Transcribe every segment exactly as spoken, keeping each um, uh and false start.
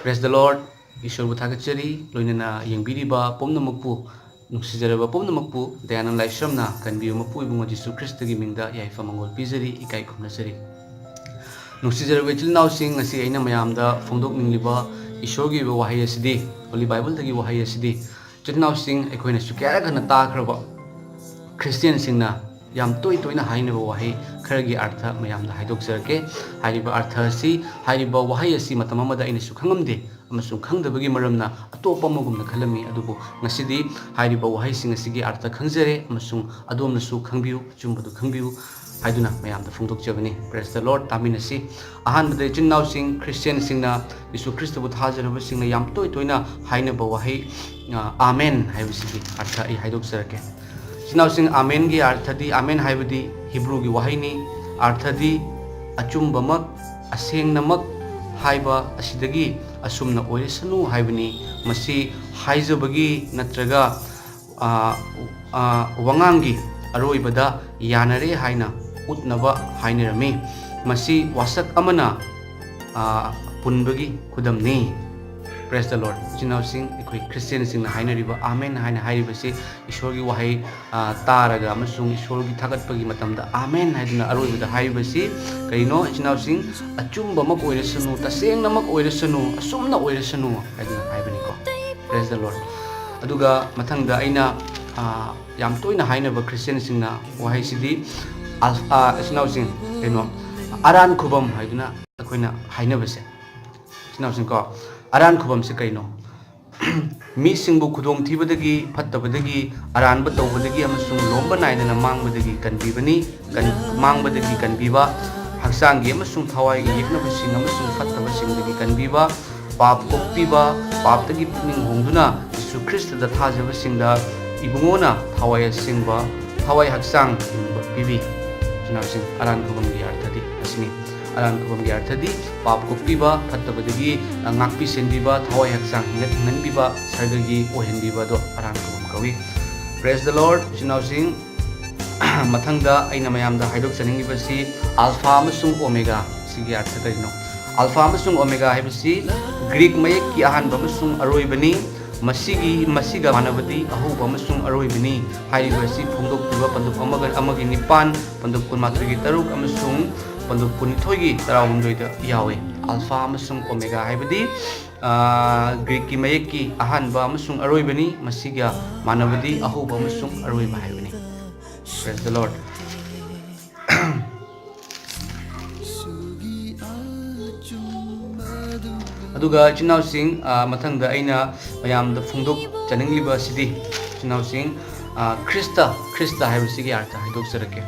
Praise the Lord. ꯏꯁꯣꯔꯕꯨ ꯊꯥꯒꯠꯆꯔꯤ꯫ ꯂꯣꯏꯅꯅ ꯌꯦꯡꯕꯤꯔꯤꯕ ꯄꯨꯝꯅꯃꯛꯄꯨ, ꯅꯨꯡꯁꯤꯖꯔꯕ ꯄꯨꯝꯅꯃꯛꯄꯨ ꯗꯌꯥꯅꯟꯗ ꯂꯥꯏꯁ꯭ꯔꯝꯅ ꯀꯟꯕꯤꯌꯨ ꯃꯄꯨ ꯏꯕꯨꯡꯉꯣ ꯖꯤꯁꯨ ꯈ꯭ꯔꯤꯁꯇꯒꯤ ꯃꯤꯡꯗ ꯌꯥꯏꯐ ꯃꯪꯒꯣꯜ ꯄꯤꯖꯔꯤ, ꯏꯀꯥꯏ ꯈꯨꯝꯅꯖꯔꯤ꯫ ꯅꯨꯡꯁꯤꯖꯔꯕ ꯏꯆꯤꯜ ꯏꯅꯥꯎꯁꯤꯡ, ꯉꯁꯤ ꯑꯩꯅ ꯃꯌꯥꯝꯗ ꯐꯣꯡꯗꯣꯛꯅꯤꯡꯂꯤꯕ ꯏꯁꯣꯔꯒꯤ ꯑꯣꯏꯕ ꯋꯥꯍꯩ ꯑꯁꯤꯗꯤ, ꯍꯣꯂꯤ ꯕꯥꯏꯕꯜꯗꯒꯤ ꯋꯥꯍꯩ ꯑꯁꯤꯗꯤ, ꯏꯆꯤꯜ ꯏꯅꯥꯎꯁꯤꯡ, ꯑꯩꯈꯣꯏꯅꯁꯨ ꯀꯌꯥꯔꯛ ꯍꯟꯅ ꯇꯥꯈ꯭ꯔꯕ ꯈ꯭ꯔꯤꯁꯇꯤꯌꯥꯟꯁꯤꯡꯅ ꯌꯥꯝ ꯇꯣꯏ ꯇꯣꯏꯅ ꯍꯥꯏꯅꯕ ꯋꯥꯍꯩ ꯈꯔꯒꯤ ꯑꯔꯊ ꯃꯌꯥꯝꯗ ꯍꯥꯏꯗꯣꯛꯆꯔꯛꯀꯦ꯫ ꯍꯥꯏꯔꯤꯕ ꯑꯔꯊ ꯑꯁꯤ, ꯍꯥꯏꯔꯤꯕ ꯋꯥꯍꯩ ꯑꯁꯤ ꯃꯇꯝ ꯑꯃꯗ ꯑꯩꯅꯁꯨ ꯈꯪꯉꯝꯗꯦ ꯑꯃꯁꯨꯡ ꯈꯪꯗꯕꯒꯤ ꯃꯔꯝꯅ ꯑꯇꯣꯞꯄ ꯑꯃꯒꯨꯝꯅ ꯈꯜꯂꯝꯃꯤ, ꯑꯗꯨꯕꯨ ꯉꯁꯤꯗꯤ ꯍꯥꯏꯔꯤꯕ ꯋꯥꯍꯩꯁꯤꯡ ꯑꯁꯤꯒꯤ ꯑꯔꯊ ꯈꯪꯖꯔꯦ ꯑꯃꯁꯨꯡ ꯑꯗꯣꯝꯅꯁꯨ ꯈꯪꯕꯤꯌꯨ, ꯑꯆꯨꯝꯕꯗꯨ ꯈꯪꯕꯤꯌꯨ ꯍꯥꯏꯗꯨꯅ ꯃꯌꯥꯝꯗ ꯐꯣꯡꯗꯣꯛꯆꯕꯅꯤ꯫ Praise the Lord꯫ ꯇꯥꯃꯤꯟꯅꯁꯤ꯫ ꯑꯍꯥꯟꯕꯗ, ꯏꯆꯤꯟ ꯏꯅꯥꯎꯁꯤꯡ, ꯈ꯭ꯔꯤꯁꯇꯤꯌꯥꯟꯁꯤꯡꯅ, ꯌꯤꯁꯨ ꯈ꯭ꯔꯤꯁꯇꯕꯨ ꯊꯥꯖꯔꯕꯁꯤꯡꯅ ꯌꯥꯝ ꯇꯣꯏ ꯇꯣꯏꯅ ꯍꯥꯏꯅꯕ ꯋꯥꯍꯩ, ꯑ, "ꯑꯥꯃꯦꯟ" ꯍꯥꯏꯕꯁꯤꯒꯤ ꯑꯔꯊ ꯑꯩ ꯍꯥꯏꯗꯣꯛꯆꯔꯛꯀꯦ꯫ ꯏꯆꯤꯟ ꯏꯅꯥꯎꯁꯤꯡ, ꯑꯥꯃꯦꯟꯒꯤ ꯑꯔꯊꯗꯤ, ꯑꯥꯃꯦꯟ ꯍꯥꯏꯕꯗꯤ ꯍꯤꯕ꯭ꯔꯨꯒꯤ ꯋꯥꯍꯩꯅꯤ꯫ ꯑꯔꯊꯗꯤ, "ꯑꯆꯨꯝꯕꯃꯛ, ꯑꯁꯦꯡꯅꯃꯛ" ꯍꯥꯏꯕ ꯑꯁꯤꯗꯒꯤ "ꯑꯁꯨꯝꯅ ꯑꯣꯏꯔꯁꯅꯨ" ꯍꯥꯏꯕꯅꯤ꯫ ꯃꯁꯤ ꯍꯥꯏꯖꯕꯒꯤ ꯅꯠꯇ꯭ꯔꯒ, ꯑ, ꯑ, ꯋꯥꯉꯥꯡꯒꯤ ꯑꯔꯣꯏꯕꯗ ꯌꯥꯅꯔꯦ ꯍꯥꯏꯅ ꯎꯠꯅꯕ ꯍꯥꯏꯅꯔꯝꯃꯤ꯫ ꯃꯁꯤ ꯋꯥꯁꯛ ꯑꯃꯅ, ꯑ, ꯄꯨꯟꯕꯒꯤ ꯈꯨꯗꯝꯅꯤ꯫ Praise the Lord꯫ ꯏꯆꯤꯟ ꯏꯅꯥꯎꯁꯤꯡ, ꯑꯩꯈꯣꯏ ꯈ꯭ꯔꯤꯁꯇꯤꯌꯥꯟꯁꯤꯡꯅ ꯍꯥꯏꯅꯔꯤꯕ "ꯑꯥꯃꯦꯟ" ꯍꯥꯏꯅ ꯍꯥꯏꯔꯤꯕꯁꯤ ꯏꯁꯣꯔꯒꯤ ꯋꯥꯍꯩ, ꯑ, ꯇꯥꯔꯒ ꯑꯃꯁꯨꯡ ꯏꯁꯣꯔꯒꯤ ꯊꯥꯒꯠꯄꯒꯤ ꯃꯇꯝꯗ "ꯑꯥꯃꯦꯟ" ꯍꯥꯏꯗꯨꯅ ꯑꯔꯣꯏꯕꯗ ꯍꯥꯏꯔꯤꯕꯁꯤ ꯀꯔꯤꯅꯣ? ꯏꯆꯤꯟ ꯏꯅꯥꯎꯁꯤꯡ, "ꯑꯆꯨꯝꯕꯃꯛ ꯑꯣꯏꯔꯁꯅꯨ, ꯇꯁꯦꯡꯅꯃꯛ ꯑꯣꯏꯔꯁꯅꯨ, ꯑꯁꯨꯝꯅ ꯑꯣꯏꯔꯁꯅꯨ" ꯍꯥꯏꯗꯨꯅ ꯍꯥꯏꯕꯅꯤꯀꯣ꯫ Praise the Lord꯫ ꯑꯗꯨꯒ ꯃꯊꯪꯗ ꯑꯩꯅ, ꯑ, ꯌꯥꯝ ꯇꯣꯏꯅ ꯍꯥꯏꯅꯕ ꯈ꯭ꯔꯤꯁꯇꯤꯌꯥꯟꯁꯤꯡꯅ ꯋꯥꯍꯩꯁꯤꯗꯤ, ꯑꯜ-, ꯑ, ꯏꯆꯤꯟ ꯏꯅꯥꯎꯁꯤꯡ, ꯀꯩꯅꯣ, "ꯑꯔꯥꯟ ꯈꯨꯕꯝ" ꯍꯥꯏꯗꯨꯅ ꯑꯩꯈꯣꯏꯅ ꯍꯥꯏꯅꯕꯁꯦ꯫ ꯏꯆꯤꯟ ꯏꯅꯥꯎꯁꯤꯡꯀꯣ, ꯑꯔꯥꯟ ꯈꯨꯕꯝꯁꯦ ꯀꯩꯅꯣ? ꯃꯤꯁꯤꯡꯕꯨ ꯈꯨꯗꯣꯡꯊꯤꯕꯗꯒꯤ, ꯐꯠꯇꯕꯗꯒꯤ, ꯑꯔꯥꯟꯕ ꯇꯧꯕꯗꯒꯤ ꯑꯃꯁꯨꯡ ꯂꯣꯝꯕ ꯅꯥꯏꯗꯅ ꯃꯥꯡꯕꯗꯒꯤ ꯀꯟꯕꯤꯕꯅꯤ꯫ ꯀꯟ-, ꯃꯥꯡꯕꯗꯒꯤ ꯀꯟꯕꯤꯕ, ꯍꯛꯆꯥꯡꯒꯤ ꯑꯃꯁꯨꯡ ꯊꯋꯥꯏꯒꯤ ꯌꯦꯛꯅꯕꯁꯤꯡ ꯑꯃꯁꯨꯡ ꯐꯠꯇꯕꯁꯤꯡꯗꯒꯤ ꯀꯟꯕꯤꯕ, ꯄꯥꯞ ꯀꯣꯛꯄꯤꯕ, ꯄꯥꯞꯇꯒꯤ ꯄꯨꯛꯅꯤꯡ ꯍꯣꯡꯗꯨꯅ ꯖꯤꯁꯨ ꯈ꯭ꯔꯤꯁꯇꯗ ꯊꯥꯖꯕꯁꯤꯡꯗ ꯏꯕꯨꯡꯉꯣꯅ ꯊꯋꯥꯏ ꯑꯁꯦꯡꯕ, ꯊꯋꯥꯏ ꯍꯛꯆꯥꯡ ꯍꯤꯡꯕ ꯄꯤꯕꯤ꯫ ꯏꯆꯤꯟ ꯏꯅꯥꯎꯁꯤꯡ, ꯑꯔꯥꯟ ꯈꯨꯕꯝꯒꯤ ꯑꯔꯊꯗꯤ ꯑꯁꯤꯅꯤ꯫ ꯑꯔꯥꯟ ꯈꯨꯕꯝꯒꯤ ꯑꯔꯊꯗꯤ ꯄꯥꯞ ꯀꯣꯛꯄꯤꯕ, ꯐꯠꯇꯕꯗꯒꯤ, ꯑ, ꯉꯥꯛꯄꯤ ꯁꯦꯟꯕꯤꯕ, ꯊꯋꯥꯏ ꯍꯛꯆꯥꯡ ꯍꯤꯡꯒꯠ ꯍꯤꯡꯍꯟꯕꯤꯕ, ꯁꯔꯒꯒꯤ ꯑꯣꯏꯍꯟꯕꯤꯕ ꯑꯗꯣ ꯑꯔꯥꯟ ꯈꯨꯕꯝ ꯀꯧꯏ꯫ Praise the Lord, ꯏꯆꯤꯟ ꯏꯅꯥꯎꯁꯤꯡ꯫ ꯃꯊꯪꯗ ꯑꯩꯅ ꯃꯌꯥꯝꯗ ꯍꯥꯏꯗꯣꯛꯆꯅꯤꯡꯉꯤꯕꯁꯤ ꯑꯜꯐꯥ ꯑꯃꯁꯨꯡ ꯑꯣꯃꯦꯒꯥ ꯁꯤꯒꯤ ꯑꯔꯊ ꯀꯔꯤꯅꯣ? ꯑꯜꯐꯥ ꯑꯃꯁꯨꯡ ꯑꯣꯃꯦꯒꯥ ꯍꯥꯏꯕꯁꯤ ꯒ꯭ꯔꯤꯛ ꯃꯌꯦꯛꯀꯤ ꯑꯍꯥꯟꯕ ꯑꯃꯁꯨꯡ ꯑꯔꯣꯏꯕꯅꯤ꯫ ꯃꯁꯤꯒꯤ, ꯃꯁꯤꯒ ꯃꯥꯟꯅꯕꯗꯤ ꯑꯍꯧꯕ ꯑꯃꯁꯨꯡ ꯑꯔꯣꯏꯕꯅꯤ꯫ ꯍꯥꯏꯔꯤꯕ ꯑꯁꯤ ꯐꯣꯡꯗꯣꯛꯈꯤꯕ ꯄꯟꯗꯨꯞ ꯑꯃꯒ, ꯑꯃꯒꯤ ꯅꯤꯄꯥꯟ, ꯄꯟꯗꯨꯞ ꯀꯨꯟꯃꯥꯊꯣꯏꯒꯤ ꯇꯔꯨꯛ ꯑꯃꯁꯨꯡ ꯄꯟꯗꯨꯞ ꯀꯨꯟꯅꯤꯊꯣꯏꯒꯤ ꯇꯔꯥꯍꯨꯝꯗꯣꯏꯗ ꯌꯥꯎꯏ꯫ ꯑꯜꯐꯥ ꯑꯃꯁꯨꯡ ꯑꯣꯃꯦꯒꯥ ꯍꯥꯏꯕꯗꯤ, ꯑ, ꯒ꯭ꯔꯤꯛꯀꯤ ꯃꯌꯦꯛꯀꯤ ꯑꯍꯥꯟꯕ ꯑꯃꯁꯨꯡ ꯑꯔꯣꯏꯕꯅꯤ꯫ ꯃꯁꯤꯒ ꯃꯥꯟꯅꯕꯗꯤ ꯑꯍꯧꯕ ꯑꯃꯁꯨꯡ ꯑꯔꯣꯏꯕ ꯍꯥꯏꯕꯅꯤ꯫ Praise the Lord. ꯑꯗꯨꯒ ꯏꯆꯤꯟ ꯏꯅꯥꯎꯁꯤꯡ, ꯑ, ꯃꯊꯪꯗ ꯑꯩꯅ ꯃꯌꯥꯝꯗ ꯐꯣꯡꯗꯣꯛꯆꯅꯤꯡꯂꯤꯕ ꯑꯁꯤꯗꯤ, ꯏꯆꯤꯟ ꯏꯅꯥꯎꯁꯤꯡ, ꯑ, ꯈ꯭ꯔꯤꯁꯇ, ꯈ꯭ꯔꯤꯁꯇ ꯍꯥꯏꯕꯁꯤꯒꯤ ꯑꯔꯊ ꯍꯥꯏꯗꯣꯛꯆꯔꯛꯀꯦ꯫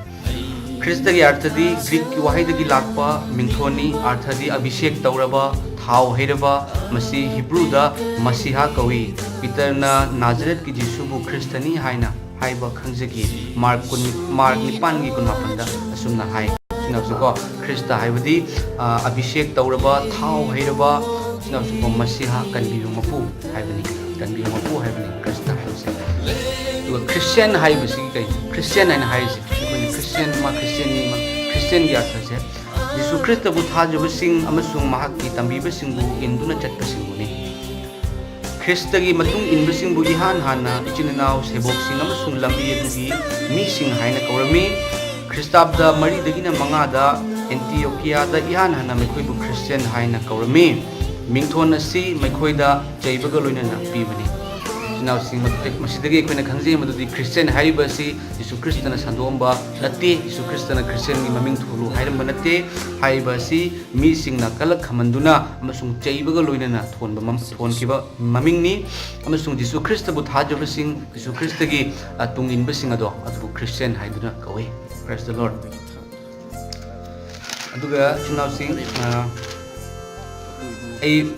ꯈ꯭ꯔꯤꯁꯇꯒꯤ ꯑꯔꯊꯗꯤ ꯒ꯭ꯔꯤꯛꯀꯤ ꯋꯥꯍꯩꯗꯒꯤ ꯂꯥꯛꯄ ꯃꯤꯡꯊꯣꯟꯅꯤ꯫ ꯑꯔꯊꯗꯤ ꯑꯚꯤꯁꯦꯛ ꯇꯧꯔꯕ, ꯊꯥꯎ ꯍꯩꯔꯕ꯫ ꯃꯁꯤ ꯍꯤꯕ꯭ꯔꯨꯗ ꯃꯁꯤꯍꯥ ꯀꯧꯏ꯫ ꯄꯤꯇꯔꯅ ꯅꯥꯖꯔꯦꯠꯀꯤ ꯖꯤꯁꯨꯕꯨ ꯈ꯭ꯔꯤꯁꯇꯅꯤ ꯍꯥꯏꯅ ꯍꯥꯏꯕ ꯈꯪꯖꯈꯤ꯫ ꯃꯥꯔꯛ ꯀꯨꯟ, ꯃꯥꯔꯛ ꯅꯤꯄꯥꯟꯒꯤ ꯀꯨꯟꯃꯥꯄꯟꯗ ꯑꯁꯨꯝꯅ ꯍꯥꯏ꯫ ꯁꯤꯅꯁꯨꯀꯣ, ꯈ꯭ꯔꯤꯁꯇ ꯍꯥꯏꯕꯗꯤ, ꯑ, ꯑꯚꯤꯁꯦꯛ ꯇꯧꯔꯕ, ꯊꯥꯎ ꯍꯩꯔꯕ, ꯁꯤꯅꯁꯨꯀꯣ, ꯃꯁꯤꯍꯥ, ꯀꯟꯕꯤꯕ ꯃꯄꯨ ꯍꯥꯏꯕꯅꯤ꯫ ꯀꯟꯕꯤꯕ ꯃꯄꯨ ꯍꯥꯏꯕꯅꯤ ꯈ꯭ꯔꯤꯁꯇ ꯍꯥꯏꯕꯁꯦ꯫ ꯑꯗꯨꯒ ꯈ꯭ꯔꯤꯁꯇꯤꯌꯥꯟ ꯍꯥꯏꯕꯁꯤ ꯀꯩꯅꯣ? ꯈ꯭ꯔꯤꯁꯇꯤꯌꯥꯟ ꯍꯥꯏꯅ ꯍꯥꯏꯔꯤꯁꯦ, ꯑꯩꯈꯣꯏꯅ ꯈ꯭ꯔꯤꯁꯇꯤꯌꯥꯟ, ꯃꯥ ꯈ꯭ꯔꯤꯁꯇꯤꯌꯥꯟꯅꯤ, ꯃꯥ ꯈ꯭ꯔꯤꯁꯇꯤꯌꯥꯟꯒꯤ ꯑꯔꯊꯁꯦ ꯖꯤꯁꯨ ꯈ꯭ꯔꯤꯁꯇꯕꯨ ꯊꯥꯖꯕꯁꯤꯡ ꯑꯃꯁꯨꯡ ꯃꯍꯥꯛꯀꯤ ꯇꯝꯕꯤꯕꯁꯤꯡꯕꯨ ꯏꯟꯗꯨꯅ ꯆꯠꯄꯁꯤꯡꯕꯨꯅꯤ꯫ ꯈ꯭ꯔꯤꯁꯇꯒꯤ ꯃꯇꯨꯡ ꯏꯟꯕꯁꯤꯡꯕꯨ ꯏꯍꯥꯟ ꯍꯥꯟꯅ ꯏꯆꯤꯟ ꯏꯅꯥꯎ, ꯁꯦꯕꯣꯛꯁꯤꯡ ꯑꯃꯁꯨꯡ ꯂꯝꯕꯤ ꯑꯗꯨꯒꯤ ꯃꯤꯁꯤꯡ ꯍꯥꯏꯅ ꯀꯧꯔꯝꯃꯤ꯫ ꯈ꯭ꯔꯤꯁꯇꯥꯕꯗ ꯃꯔꯤꯗꯒꯤꯅ ꯃꯉꯥꯗ ꯑꯦꯟꯇꯤꯌꯣꯀꯤꯌꯥꯗ ꯏꯍꯥꯟ ꯍꯥꯟꯅ ꯃꯈꯣꯏꯕꯨ ꯈ꯭ꯔꯤꯁꯇꯤꯌꯥꯟ ꯍꯥꯏꯅ ꯀꯧꯔꯝꯃꯤ꯫ ꯃꯤꯡꯊꯣꯟ ꯑꯁꯤ ꯃꯈꯣꯏꯗ ꯆꯩꯕꯒ ꯂꯣꯏꯅꯅ ꯄꯤꯕꯅꯤ꯫ ꯏꯆꯤꯟ ꯏꯅꯥꯎꯁꯤꯡ, ꯃꯁꯤꯗꯒꯤ ꯑꯩꯈꯣꯏꯅ ꯈꯪꯖꯩ ꯃꯗꯨꯗꯤ ꯈ꯭ꯔꯤꯁꯇꯤꯌꯥꯟ ꯍꯥꯏꯔꯤꯕ ꯑꯁꯤ ꯖꯤꯁꯨ ꯈ꯭ꯔꯤꯁꯇꯅ ꯁꯟꯗꯣꯛꯑꯝꯕ ꯅꯠꯇꯦ꯫ ꯖꯤꯁꯨ ꯈ꯭ꯔꯤꯁꯇꯅ ꯈ꯭ꯔꯤꯁꯇꯤꯌꯥꯟꯒꯤ ꯃꯃꯤꯡ ꯊꯣꯜꯂꯨ ꯍꯥꯏꯔꯝꯕ ꯅꯠꯇꯦ꯫ ꯍꯥꯏꯔꯤꯕ ꯑꯁꯤ ꯃꯤꯁꯤꯡꯅ ꯀꯂꯛ ꯈꯝꯍꯟꯗꯨꯅ ꯑꯃꯁꯨꯡ ꯆꯩꯕꯒ ꯂꯣꯏꯅꯅ ꯊꯣꯟꯕ ꯃꯝ-, ꯊꯣꯟꯈꯤꯕ ꯃꯃꯤꯡꯅꯤ꯫ ꯑꯃꯁꯨꯡ ꯖꯤꯁꯨ ꯈ꯭ꯔꯤꯁꯇꯕꯨ ꯊꯥꯖꯕꯁꯤꯡ, ꯖꯤꯁꯨ ꯈ꯭ꯔꯤꯁꯇꯒꯤ, ꯑ, ꯇꯨꯡ ꯏꯟꯕꯁꯤꯡ ꯑꯗꯣ ꯑꯗꯨꯕꯨ ꯈ꯭ꯔꯤꯁꯇꯤꯌꯥꯟ ꯍꯥꯏꯗꯨꯅ ꯀꯧꯏ꯫ Praise the Lord. ꯑꯗꯨꯒ ꯏꯆꯤꯟ ꯏꯅꯥꯎꯁꯤꯡ, ꯑ, ꯑꯩ,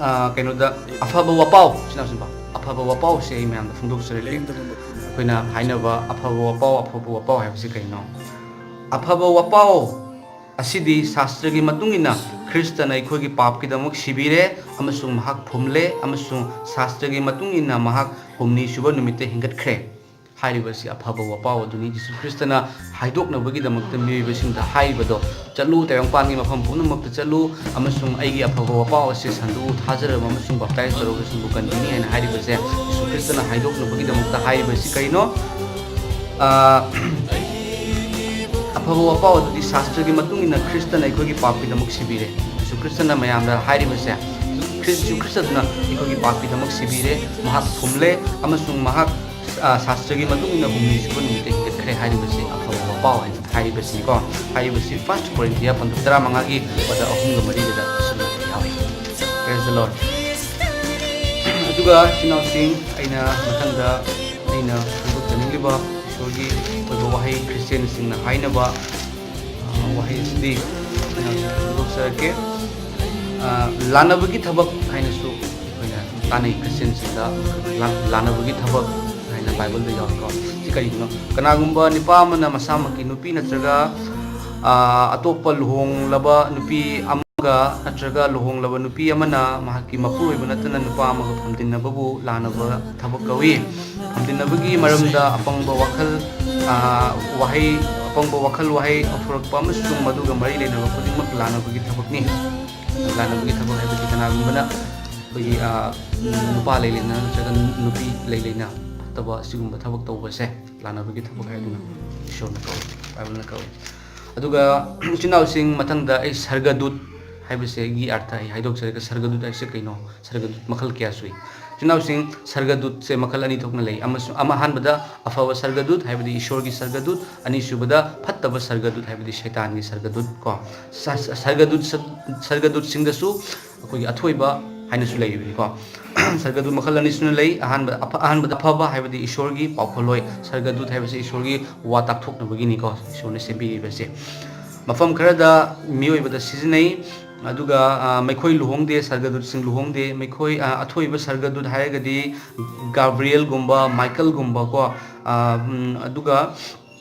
ꯑ, ꯀꯩꯅꯣꯗ ꯑꯐꯕ ꯋꯥꯄꯥꯎ, ꯏꯆꯤꯟ ꯏꯅꯥꯎꯁꯤꯡꯀꯣ, ꯑꯐꯕ ꯋꯥꯄꯥꯎꯁꯦ ꯑꯩ ꯃꯌꯥꯝꯗ ꯐꯣꯡꯗꯣꯛꯆꯔꯛꯀꯦ꯫ ꯑꯩꯈꯣꯏꯅ ꯍꯥꯏꯅꯕ ꯑꯐꯕ ꯋꯥꯄꯥꯎ, ꯑꯐꯕ ꯋꯥꯄꯥꯎ ꯍꯥꯏꯕꯁꯤ ꯀꯩꯅꯣ? ꯑꯐꯕ ꯋꯥꯄꯥꯎ ꯑꯁꯤꯗꯤ ꯁꯥꯁꯇ꯭ꯔꯒꯤ ꯃꯇꯨꯡ ꯏꯟꯅ ꯈ꯭ꯔꯤꯁꯇꯅ ꯑꯩꯈꯣꯏꯒꯤ ꯄꯥꯞꯀꯤꯗꯃꯛ ꯁꯤꯕꯤꯔꯦ ꯑꯃꯁꯨꯡ ꯃꯍꯥꯛ ꯐꯨꯝꯂꯦ, ꯑꯃꯁꯨꯡ ꯁꯥꯁꯇ꯭ꯔꯒꯤ ꯃꯇꯨꯡ ꯏꯟꯅ ꯃꯍꯥꯛ ꯍꯨꯝꯅꯤ ꯁꯨꯕ ꯅꯨꯃꯤꯠꯇ ꯍꯤꯡꯒꯠꯈ꯭ꯔꯦ꯫ ꯍꯥꯏꯔꯤꯕꯁꯤ ꯑꯐꯕ ꯋꯥꯄꯥꯎ ꯑꯗꯨꯅꯤ꯫ ꯖꯤꯁꯨ ꯈ꯭ꯔꯤꯁꯇꯅ ꯍꯥꯏꯗꯣꯛꯅꯕꯒꯤꯗꯃꯛꯇ ꯃꯤꯑꯣꯏꯕꯁꯤꯡꯗ ꯍꯥꯏꯔꯤꯕꯗꯣ, "ꯆꯠꯂꯨ, ꯇꯥꯏꯕꯪꯄꯥꯟꯒꯤ ꯃꯐꯝ ꯄꯨꯝꯅꯃꯛꯇ ꯆꯠꯂꯨ, ꯑꯃꯁꯨꯡ ꯑꯩꯒꯤ ꯑꯐꯕ ꯋꯥꯄꯥꯎ ꯑꯁꯤ ꯁꯟꯗꯣꯛꯎ, ꯊꯥꯖꯔꯕ ꯑꯃꯁꯨꯡ ꯕꯥꯞꯇꯥꯏꯖ ꯇꯧꯔꯕꯁꯤꯡꯕꯨ ꯀꯟꯕꯤꯅꯤ" ꯍꯥꯏꯅ ꯍꯥꯏꯔꯤꯕꯁꯦ, ꯖꯤꯁꯨ ꯈ꯭ꯔꯤꯁꯇꯅ ꯍꯥꯏꯗꯣꯛꯅꯕꯒꯤꯗꯃꯛꯇ ꯍꯥꯏꯔꯤꯕꯁꯤ ꯀꯩꯅꯣ? ꯑꯥ, ꯑꯐꯕ ꯋꯥꯄꯥꯎ ꯑꯗꯨꯗꯤ ꯁꯥꯁꯇ꯭ꯔꯒꯤ ꯃꯇꯨꯡ ꯏꯟꯅ ꯈ꯭ꯔꯤꯁꯇꯅ ꯑꯩꯈꯣꯏꯒꯤ ꯄꯥꯞꯀꯤꯗꯃꯛ ꯁꯤꯕꯤꯔꯦ꯫ ꯖꯤꯁꯨ ꯈ꯭ꯔꯤꯁꯇꯅ ꯃꯌꯥꯝꯗ ꯍꯥꯏꯔꯤꯕꯁꯦ, ꯈ꯭ꯔꯤꯁ-, ꯖꯤꯁꯨ ꯈ꯭ꯔꯤꯁꯇꯗꯨꯅ ꯑꯩꯈꯣꯏꯒꯤ ꯄꯥꯞꯀꯤꯗꯃꯛ ꯁꯤꯕꯤꯔꯦ, ꯃꯍꯥꯛ ꯐꯨꯝꯂꯦ, ꯑꯃꯁꯨꯡ ꯃꯍꯥꯛ, ꯑꯥ, ꯁꯥꯁꯇ꯭ꯔꯒꯤ ꯃꯇꯨꯡ ꯏꯟꯅ ꯍꯨꯝꯅꯤ ꯁꯨꯕ ꯅꯨꯃꯤꯠꯇ ꯍꯤꯡꯒꯠꯈ꯭ꯔꯦ ꯍꯥꯏꯔꯤꯕꯁꯤ ꯑꯐꯕ ꯋꯥꯄꯥꯎ ꯍꯥꯏꯅ ꯍꯥꯏꯔꯤꯕꯁꯤꯅꯤꯀꯣ꯫ ꯍꯥꯏꯔꯤꯕꯁꯤ ꯐꯥꯔꯁ ꯀꯣꯔꯤꯟꯊꯤꯌꯥ ꯄꯟꯗꯨꯞ ꯇꯔꯥꯃꯉꯥꯒꯤ ꯄꯗ ꯑꯍꯨꯝꯒ ꯃꯔꯤꯒꯗ ꯁꯤꯖꯤꯟꯅꯕ ꯌꯥꯎꯏ꯫ Praise the Lord. ꯑꯗꯨꯒ ꯏꯆꯤꯟ ꯏꯅꯥꯎꯁꯤꯡ, ꯑꯩꯅ ꯃꯊꯪꯗ ꯑꯩꯅ ꯐꯣꯡꯗꯣꯛꯆꯅꯤꯡꯂꯤꯕ ꯏꯁꯣꯔꯒꯤ ꯑꯣꯏꯕ ꯋꯥꯍꯩ, ꯈ꯭ꯔꯤꯁꯇꯤꯌꯥꯟꯁꯤꯡꯅ ꯍꯥꯏꯅꯕ, ꯑ, ꯋꯥꯍꯩ ꯑꯁꯤꯗꯤ ꯑꯩꯅ ꯐꯣꯡꯗꯣꯛꯆꯔꯛꯀꯦ꯫ ꯑ, ꯂꯥꯟꯅꯕꯒꯤ ꯊꯕꯛ ꯍꯥꯏꯅꯁꯨ ꯑꯩꯈꯣꯏꯅ ꯇꯥꯅꯩ, ꯈ꯭ꯔꯤꯁꯇꯤꯌꯥꯟꯁꯤꯡꯗ ꯂꯥꯟ-, ꯂꯥꯟꯅꯕꯒꯤ ꯊꯕꯛ ꯍꯥꯏꯅ ꯕꯥꯏꯕꯜꯗ ꯌꯥꯎꯏꯀꯣ꯫ ꯁꯤ ꯀꯔꯤꯒꯤꯅꯣ? ꯀꯅꯥꯒꯨꯝꯕ ꯅꯨꯄꯥ ꯑꯃꯅ ꯃꯁꯥꯃꯛꯀꯤ ꯅꯨꯄꯤ ꯅꯠꯇ꯭ꯔꯒ, ꯑ, ꯑꯇꯣꯞꯄ ꯂꯨꯍꯣꯡꯂꯕ ꯅꯨꯄꯤ ꯑꯃꯒ ꯅꯠꯇ꯭ꯔꯒ ꯂꯨꯍꯣꯡꯂꯕ ꯅꯨꯄꯤ ꯑꯃꯅ ꯃꯍꯥꯛꯀꯤ ꯃꯄꯨꯔꯣꯏꯕ ꯅꯠꯇꯅ ꯅꯨꯄꯥ ꯑꯃꯒ ꯐꯝꯖꯤꯟꯅꯕꯕꯨ ꯂꯥꯟꯅꯕ ꯊꯕꯛ ꯀꯧꯏ꯫ ꯐꯝꯖꯤꯟꯅꯕꯒꯤ ꯃꯔꯝꯗ ꯑꯄꯪꯕ ꯋꯥꯈꯜ, ꯑ, ꯋꯥꯍꯩ, ꯑꯄꯪꯕ ꯋꯥꯈꯜ ꯋꯥꯍꯩ ꯍꯧꯊꯣꯔꯛꯄ ꯑꯃꯁꯨꯡ ꯃꯗꯨꯒ ꯃꯔꯤ ꯂꯩꯅꯕ ꯈꯨꯗꯤꯡꯃꯛ ꯂꯥꯟꯅꯕꯒꯤ ꯊꯕꯛꯅꯤ꯫ ꯂꯥꯟꯅꯕꯒꯤ ꯊꯕꯛ ꯍꯥꯏꯕꯗꯤ ꯀꯅꯥꯒꯨꯝꯕꯅ ꯑꯩꯈꯣꯏꯒꯤ, ꯑ, ꯅꯨꯄꯥ ꯂꯩ ꯂꯩꯅ ꯅꯠꯇ꯭ꯔꯒ ꯅꯨꯄꯤ ꯂꯩ ꯂꯩꯅ ꯐꯠꯇꯕ ꯑꯁꯤꯒꯨꯝꯕ ꯊꯕꯛ ꯇꯧꯕꯁꯦ ꯂꯥꯟꯅꯕꯒꯤ ꯊꯕꯛ ꯍꯥꯏꯗꯨꯅ ꯏꯁꯣꯔꯅ ꯀꯧꯏ, ꯕꯥꯏꯕꯜꯅ ꯀꯧꯏ꯫ ꯑꯗꯨꯒ ꯏꯆꯤꯟ ꯏꯅꯥꯎꯁꯤꯡ, ꯃꯊꯪꯗ ꯑꯩ ꯁꯔꯒꯗꯨꯠ ꯍꯥꯏꯕꯁꯤꯒꯤ ꯑꯔꯊ ꯑꯩ ꯍꯥꯏꯗꯣꯛꯆꯔꯒ, ꯁꯔꯒꯗꯨꯠ ꯍꯥꯏꯁꯦ ꯀꯩꯅꯣ? ꯁꯔꯒꯗꯨꯠ ꯃꯈꯜ ꯀꯌꯥ ꯁꯨꯏ꯫ ꯏꯆꯤꯟ ꯏꯅꯥꯎꯁꯤꯡ, ꯁꯔꯒꯗꯨꯠꯁꯦ ꯃꯈꯜ ꯑꯅꯤ ꯊꯣꯛꯅ ꯂꯩ꯫ ꯑꯃꯁꯨꯡ ꯑꯃ, ꯑꯍꯥꯟꯕꯗ ꯑꯐꯕ ꯁꯔꯒꯗꯨꯠ, ꯍꯥꯏꯕꯗꯤ ꯏꯁꯣꯔꯒꯤ ꯁꯔꯒꯗꯨꯠ, ꯑꯅꯤꯁꯨꯕꯗ ꯐꯠꯇꯕ ꯁꯔꯒꯗꯨꯠ, ꯍꯥꯏꯕꯗꯤ ꯁꯩꯇꯥꯟꯒꯤ ꯁꯔꯒꯗꯨꯠ ꯀꯣ꯫ ꯁ-, ꯁ-, ꯁꯔꯒꯗꯨꯠ, ꯁ-, ꯁꯔꯒꯗꯨꯠꯁꯤꯡꯗꯁꯨ ꯑꯩꯈꯣꯏꯒꯤ ꯑꯊꯣꯏꯕ ꯍꯥꯏꯅꯁꯨ ꯂꯩꯕꯅꯤꯀꯣ꯫ ꯁꯔꯒꯗꯨꯠ ꯃꯈꯜ ꯑꯅꯤ ꯁꯨꯅ ꯂꯩ꯫ ꯑꯍꯥꯟꯕ, ꯑꯐ-, ꯑꯍꯥꯟꯕꯗ ꯑꯐꯕ ꯍꯥꯏꯕꯗꯤ ꯏꯁꯣꯔꯒꯤ ꯄꯥꯎꯈꯣꯜꯂꯣꯏ, ꯁꯔꯒꯗꯨꯠ ꯍꯥꯏꯕꯁꯤ ꯏꯁꯣꯔꯒꯤ ꯋꯥ ꯇꯥꯛꯊꯣꯛꯅꯕꯒꯤꯅꯤꯀꯣ, ꯏꯁꯣꯔꯅ ꯁꯦꯝꯕꯤꯔꯤꯕꯁꯦ꯫ ꯃꯐꯝ ꯈꯔꯗ ꯃꯤꯑꯣꯏꯕꯗ ꯁꯤꯖꯤꯟꯅꯩ꯫ ꯑꯗꯨꯒ, ꯑ, ꯃꯈꯣꯏ ꯂꯨꯍꯣꯡꯗꯦ, ꯁꯔꯒꯗꯨꯠꯁꯤꯡ ꯂꯨꯍꯣꯡꯗꯦ꯫ ꯃꯈꯣꯏ, ꯑ, ꯑꯊꯣꯏꯕ ꯁꯔꯒꯗꯨꯠ ꯍꯥꯏꯔꯒꯗꯤ ꯒꯥꯕ꯭ꯔꯤꯌꯦꯜꯒꯨꯝꯕ, ꯃꯥꯏꯀꯜꯒꯨꯝꯕꯀꯣ, ꯑ, ꯎꯝ, ꯑꯗꯨꯒ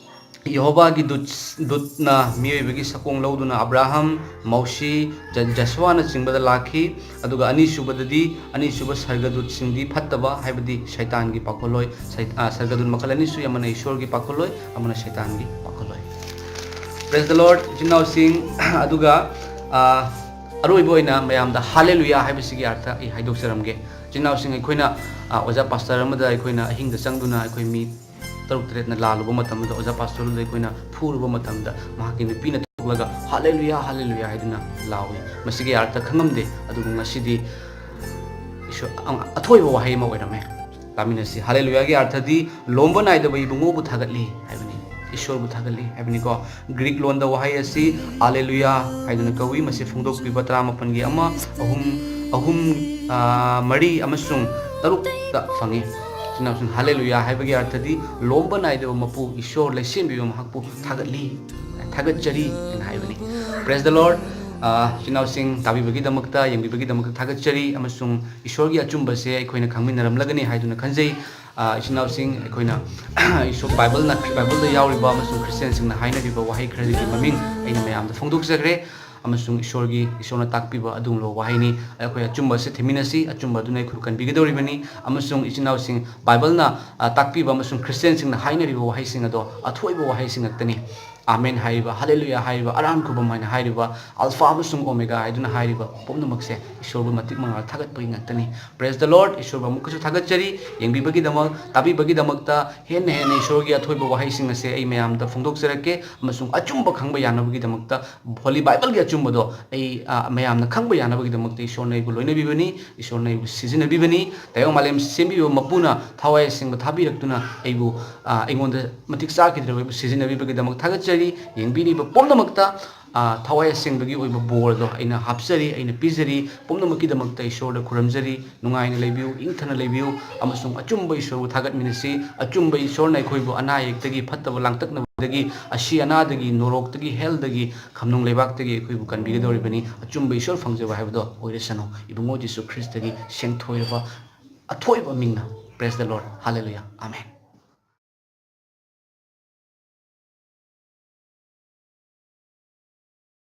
ꯌꯦꯍꯣꯕꯥꯒꯤ ꯗꯨꯠ ꯗꯨꯠꯅ ꯃꯤꯑꯣꯏꯕꯒꯤ ꯁꯛꯑꯣꯡ ꯂꯧꯗꯨꯅ ꯑꯕ꯭ꯔꯥꯍꯝ, ꯃꯧꯁꯤ, ꯖ ꯖꯁꯨꯋꯥꯅꯆꯤꯡꯕꯗ ꯂꯥꯛꯈꯤ꯫ ꯑꯗꯨꯒ ꯑꯅꯤꯁꯨꯕꯗꯗꯤ, ꯑꯅꯤꯁꯨꯕ ꯁꯔꯒꯗꯨꯠꯁꯤꯡꯗꯤ ꯐꯠꯇꯕ, ꯍꯥꯏꯕꯗꯤ ꯁꯩꯇꯥꯟꯒꯤ ꯄꯥꯈꯣꯜꯂꯣꯏ꯫ ꯁꯩ ꯑ, ꯁꯔꯒꯗꯨꯠ ꯃꯈꯜ ꯑꯅꯤ ꯁꯨꯏ, ꯑꯃꯅ ꯏꯁꯣꯔꯒꯤ ꯄꯥꯈꯣꯜꯂꯣꯏ, ꯑꯃꯅ ꯁꯩꯇꯥꯟꯒꯤ ꯄꯥꯈꯣꯜꯂꯣꯏ꯫ Praise the Lord, ꯏꯆꯤꯟ ꯏꯅꯥꯎꯁꯤꯡ꯫ ꯑꯗꯨꯒ ꯑ, ꯑꯔꯣꯏꯕ ꯑꯣꯏꯅ ꯃꯌꯥꯝꯗ ꯍꯥꯂꯦꯂꯨꯌꯥ ꯍꯥꯏꯕꯁꯤꯒꯤ ꯑꯔꯊ ꯑꯩ ꯍꯥꯏꯗꯣꯛꯆꯔꯝꯒꯦ꯫ ꯏꯆꯤꯟ ꯏꯅꯥꯎꯁꯤꯡ, ꯑꯩꯈꯣꯏꯅ ꯑ, ꯑꯣꯖꯥ ꯄꯥꯁꯇꯔ ꯑꯃꯗ ꯑꯩꯈꯣꯏꯅ ꯑꯍꯤꯡꯗ ꯆꯪꯗꯨꯅ ꯑꯩꯈꯣꯏ ꯃꯤ ꯇꯔꯨꯛ ꯇꯔꯦꯠꯅ ꯂꯥꯜꯂꯨꯕ ꯃꯇꯝꯗ, ꯑꯣꯖꯥ ꯄꯥꯁꯇꯔꯗꯨꯗ ꯑꯩꯈꯣꯏꯅ ꯐꯨꯔꯨꯕ ꯃꯇꯝꯗ, ꯃꯍꯥꯛꯀꯤ ꯅꯨꯄꯤꯅ ꯊꯣꯛꯂꯒ "ꯍꯥꯂꯦꯂꯨꯌꯥ, ꯍꯥꯂꯦꯂꯨꯌꯥ" ꯍꯥꯏꯗꯨꯅ ꯂꯥꯎꯏ꯫ ꯃꯁꯤꯒꯤ ꯑꯔꯊ ꯈꯪꯉꯝꯗꯦ, ꯑꯗꯨꯕꯨ ꯉꯁꯤꯗꯤ ꯏꯁꯣꯔ, ꯑ-, ꯑꯊꯣꯏꯕ ꯋꯥꯍꯩ ꯑꯃ ꯑꯣꯏꯔꯝꯃꯦ꯫ ꯇꯥꯃꯤꯟꯅꯁꯤ꯫ ꯍꯥꯂꯦꯂꯨꯌꯥꯒꯤ ꯑꯔꯊꯗꯤ "ꯂꯣꯝꯕ ꯅꯥꯏꯗꯕ ꯏꯕꯨꯡꯉꯣꯕꯨ ꯊꯥꯒꯠꯂꯤ" ꯍꯥꯏꯕꯅꯤ, ꯏꯁꯣꯔꯕꯨ ꯊꯥꯒꯠꯂꯤ ꯍꯥꯏꯕꯅꯤꯀꯣ꯫ ꯒ꯭ꯔꯤꯛ ꯂꯣꯟꯗ ꯋꯥꯍꯩ ꯑꯁꯤ ꯑꯂꯦꯂꯨꯌꯥ ꯍꯥꯏꯗꯨꯅ ꯀꯧꯏ꯫ ꯃꯁꯤ ꯐꯣꯡꯗꯣꯛꯄꯤꯕ ꯇꯔꯥꯃꯥꯄꯟꯒꯤ ꯑꯃ, ꯑꯍꯨꯝ, ꯑꯍꯨꯝ, ꯑꯥ, ꯃꯔꯤ ꯑꯃꯁꯨꯡ ꯇꯔꯨꯛꯇ ꯐꯪꯏ꯫ ꯏꯆꯤꯟ ꯏꯅꯥꯎꯁꯤꯡ, ꯍꯥꯂꯦꯂꯨꯌꯥ ꯍꯥꯏꯕꯒꯤ ꯑꯔꯊꯗꯤ "ꯂꯣꯝꯕ ꯅꯥꯏꯗꯕ ꯃꯄꯨ ꯏꯁꯣꯔ, ꯂꯩꯁꯦꯝꯕꯤꯕ ꯃꯍꯥꯛꯄꯨ ꯊꯥꯒꯠꯂꯤ, ꯊꯥꯒꯠꯆꯔꯤ" ꯍꯥꯏꯅ ꯍꯥꯏꯕꯅꯤ꯫ Praise the Lord꯫ ꯑꯥ, ꯏꯆꯤꯟ ꯏꯅꯥꯎꯁꯤꯡ, ꯇꯥꯕꯤꯕꯒꯤꯗꯃꯛꯇ, ꯌꯦꯡꯕꯤꯕꯒꯤꯗꯃꯛꯇ ꯊꯥꯒꯠꯆꯔꯤ, ꯑꯃꯁꯨꯡ ꯏꯁꯣꯔꯒꯤ ꯑꯆꯨꯝꯕꯁꯦ ꯑꯩꯈꯣꯏꯅ ꯈꯪꯃꯤꯟꯅꯔꯝꯂꯒꯅꯤ ꯍꯥꯏꯗꯨꯅ ꯈꯟꯖꯩ꯫ ꯑꯥ, ꯏꯆꯤꯟ ꯏꯅꯥꯎꯁꯤꯡ, ꯑꯩꯈꯣꯏꯅ ꯏꯁꯣꯔ ꯕꯥꯏꯕꯜꯅ, ꯕꯥꯏꯕꯜꯗ ꯌꯥꯎꯔꯤꯕ ꯑꯃꯁꯨꯡ ꯈ꯭ꯔꯤꯁꯇꯤꯌꯥꯟꯁꯤꯡꯅ ꯍꯥꯏꯅꯔꯤꯕ ꯋꯥꯍꯩ ꯈꯔꯗꯨꯒꯤ ꯃꯃꯤꯡ ꯑꯩꯅ ꯃꯌꯥꯝꯗ ꯐꯣꯡꯗꯣꯛꯆꯈ꯭ꯔꯦ꯫ ꯑꯃꯁꯨꯡ ꯏꯁꯣꯔꯒꯤ, ꯏꯁꯣꯔꯅ ꯇꯥꯛꯄꯤꯕ ꯑꯗꯨꯒꯨꯝꯂꯕ ꯋꯥꯍꯩꯅꯤ꯫ ꯑꯩꯈꯣꯏ ꯑꯆꯨꯝꯕ ꯑꯁꯤ ꯊꯤꯃꯤꯟꯅꯁꯤ, ꯑꯆꯨꯝꯕ ꯑꯗꯨꯅ ꯑꯩꯈꯣꯏꯕꯨ ꯀꯟꯕꯤꯒꯗꯧꯔꯤꯕꯅꯤ꯫ ꯑꯃꯁꯨꯡ ꯏꯆꯤꯟ ꯏꯅꯥꯎꯁꯤꯡ, ꯕꯥꯏꯕꯜꯅ, ꯑ, ꯇꯥꯛꯄꯤꯕ ꯑꯃꯁꯨꯡ ꯈ꯭ꯔꯤꯁꯇꯤꯌꯥꯟꯁꯤꯡꯅ ꯍꯥꯏꯅꯔꯤꯕ ꯋꯥꯍꯩꯁꯤꯡ ꯑꯗꯣ ꯑꯊꯣꯏꯕ ꯋꯥꯍꯩꯁꯤꯡ ꯉꯥꯛꯇꯅꯤ꯫ ꯑꯥꯃꯦꯟ ꯍꯥꯏꯔꯤꯕ, ꯍꯥꯂꯦꯂꯨꯌꯥ ꯍꯥꯏꯔꯤꯕ, ꯑꯔꯥꯟ ꯈꯨꯕꯝ ꯍꯥꯏꯅ ꯍꯥꯏꯔꯤꯕ, ꯑꯜꯐꯥ ꯑꯃꯁꯨꯡ ꯑꯣꯃꯦꯒꯥ ꯍꯥꯏꯗꯨꯅ ꯍꯥꯏꯔꯤꯕ ꯄꯨꯝꯅꯃꯛꯁꯦ ꯏꯁꯣꯔꯕꯨ ꯃꯇꯤꯛ ꯃꯉꯥꯜ ꯊꯥꯒꯠꯄꯒꯤ ꯉꯥꯛꯇꯅꯤ꯫ Praise the Lord! ꯏꯁꯣꯔꯕꯨ ꯑꯃꯨꯛꯀꯁꯨ ꯊꯥꯒꯠꯆꯔꯤ, ꯌꯦꯡꯕꯤꯕꯒꯤꯗꯃꯛ, ꯇꯥꯕꯤꯕꯒꯤꯗꯃꯛꯇ꯫ ꯍꯦꯟꯅ ꯍꯦꯟꯅ ꯏꯁꯣꯔꯒꯤ ꯑꯊꯣꯏꯕ ꯋꯥꯍꯩꯁꯤꯡ ꯑꯁꯦ ꯑꯩ ꯃꯌꯥꯝꯗ ꯐꯣꯡꯗꯣꯛꯆꯔꯛꯀꯦ, ꯑꯃꯁꯨꯡ ꯑꯆꯨꯝꯕ ꯈꯪꯕ ꯌꯥꯅꯕꯒꯤꯗꯃꯛꯇ ꯍꯣꯂꯤ ꯕꯥꯏꯕꯜꯒꯤ ꯑꯆꯨꯝꯕꯗꯣ ꯑꯩ, ꯑ, ꯃꯌꯥꯝꯅ ꯈꯪꯕ ꯌꯥꯅꯕꯒꯤꯗꯃꯛꯇ ꯏꯁꯣꯔꯅ ꯑꯩꯕꯨ ꯂꯣꯏꯅꯕꯤꯕꯅꯤ, ꯏꯁꯣꯔꯅ ꯑꯩꯕꯨ ꯁꯤꯖꯤꯟꯅꯕꯤꯕꯅꯤ꯫ ꯇꯥꯏꯕꯪ ꯃꯥꯂꯦꯝ ꯁꯦꯝꯕꯤꯕ ꯃꯄꯨꯅ ꯊꯋꯥꯏ ꯑꯁꯦꯡꯕ ꯊꯥꯕꯤꯔꯛꯇꯨꯅ ꯑꯩꯕꯨ, ꯑ, ꯑꯩꯉꯣꯟꯗ ꯃꯇꯤꯛ ꯆꯥꯈꯤꯗ꯭ꯔꯕ ꯑꯩꯕꯨ ꯁꯤꯖꯤꯟꯅꯕꯤꯕꯒꯤꯗꯃꯛ ꯊꯥꯒꯠꯆꯔꯤ꯫ ꯌꯦꯡꯕꯤꯔꯤꯕ ꯄꯨꯝꯅꯃꯛꯇ, ꯑ, ꯊꯋꯥꯏ ꯑꯁꯦꯡꯕꯒꯤ ꯑꯣꯏꯕ ꯕꯣꯔꯗꯣ ꯑꯩꯅ ꯍꯥꯞꯆꯔꯤ, ꯑꯩꯅ ꯄꯤꯖꯔꯤ꯫ ꯄꯨꯝꯅꯃꯛꯀꯤꯗꯃꯛꯇ ꯏꯁꯣꯔꯗ ꯈꯨꯔꯨꯝꯖꯔꯤ꯫ ꯅꯨꯡꯉꯥꯏꯅ ꯂꯩꯕꯤꯌꯨ, ꯏꯪꯊꯅ ꯂꯩꯕꯤꯌꯨ, ꯑꯃꯁꯨꯡ ꯑꯆꯨꯝꯕ ꯏꯁꯣꯔꯕꯨ ꯊꯥꯒꯠꯃꯤꯟꯅꯁꯤ꯫ ꯑꯆꯨꯝꯕ ꯏꯁꯣꯔꯅ ꯑꯩꯈꯣꯏꯕꯨ ꯑꯅꯥ ꯑꯌꯦꯛꯇꯒꯤ, ꯐꯠꯇꯕ ꯂꯥꯡꯇꯛꯅꯕꯗꯒꯤ, ꯑꯁꯤ ꯑꯅꯥꯗꯒꯤ, ꯅꯣꯔꯣꯛꯇꯒꯤ, ꯍꯦꯜꯗꯒꯤ, ꯈꯝꯅꯨꯡ ꯂꯩꯕꯥꯛꯇꯒꯤ ꯑꯩꯈꯣꯏꯕꯨ ꯀꯟꯕꯤꯒꯗꯧꯔꯤꯕꯅꯤ꯫ ꯑꯆꯨꯝꯕ ꯏꯁꯣꯔ ꯐꯪꯖꯕ ꯍꯥꯏꯕꯗꯣ ꯑꯣꯏꯔꯁꯅꯨ꯫ ꯏꯕꯨꯡꯉꯣ ꯖꯤꯁꯨ ꯈ꯭ꯔꯤꯁꯇꯒꯤ ꯁꯦꯡꯊꯣꯏꯔꯕ ꯑꯊꯣꯏꯕ ꯃꯤꯡꯅ꯫ Praise the Lord. Hallelujah. Amen.